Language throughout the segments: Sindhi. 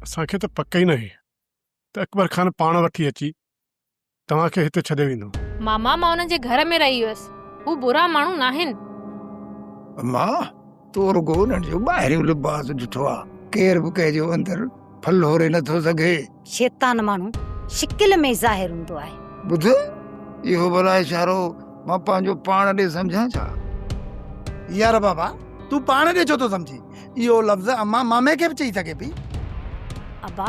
اسان کي ته پڪ ئي ناهي ته اڪبر خان پاڻ وٺي اچي توهان کي هتي ڇڏي ويندو. ماما مان انهن جي گهر ۾ رهي هيس، هو برا ماڻهو ناهن. اما، تو رڳو انهن جو ٻاهريون لباس ڏٺو آ، ڪير به ڪنهن جو اندر ڦلهوري نٿو سگهي. شيطان ماڻهو شڪل ۾ ئي ظاهر هوندو آهي. ٻڌ، اهو ڀلا اشارو مان پنهنجو پاڻ ڏي سمجهان ڇا؟ يار بابا، تون پاڻ ڏي ڇو ٿو سمجهين؟ اهو لفظ امان مامي کي به چئي سگهي پئي. ابا،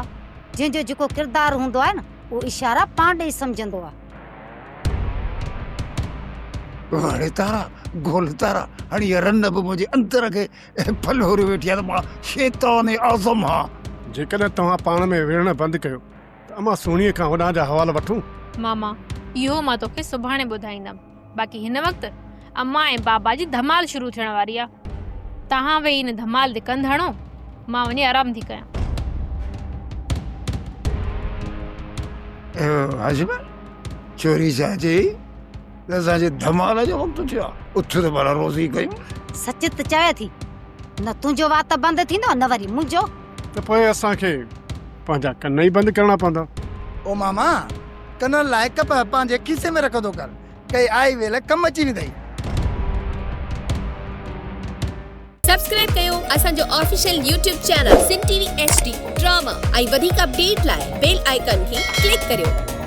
جنهن جو جيڪو ڪردار هوندو آهي نه، اهو اشارا پاڻ ڏي سمجهندو آهي. اڙي تارا، گول تارا، هاڻي اها رن به منهنجي اندر کي ڦلهوري ويٺي آهي ته مان شيطان اعظم هان. جيڪڏهن توهان پاڻ ۾ وڙهڻ بند ڪيو ته امان سهڻيء کان هوڏانهن جا حوال وٺون. ماما، اهو مان توکي سڀاڻي ٻڌائيندم. باقي هن وقت امان ۽ بابا جي ڌمال شروع ٿيڻ واري آ. توهان ويهي ان ڌمال تي ڪنڌ هڻو، مان وڃي آرام ٿي ڪيان. هاشم، ڇوري ڇا چئي ته اسان جي ڌمال جو وقت ٿيو آ، اٿ ته ڀلا روزي ڪيون. سچ ته چوي ٿي، نه تنهنجو وات بند ٿيندو نه وري منهنجو. ته پوء اسان کي پنهنجا ڪن ئي بند ڪرڻا پوندا. او ماما، ڪنن لاء ڪپهه پنهنجي کيسي ۾ رکندو ڪر، ڪئي آئي ويل ڪم اچي ويندئي. سبسڪرائب ڪيو اسان جو official YouTube channel Sindh T V H D drama ۽ وڌيڪ اپڊيٽ لاء بيل آئيڪان کي ڪلڪ ڪريو.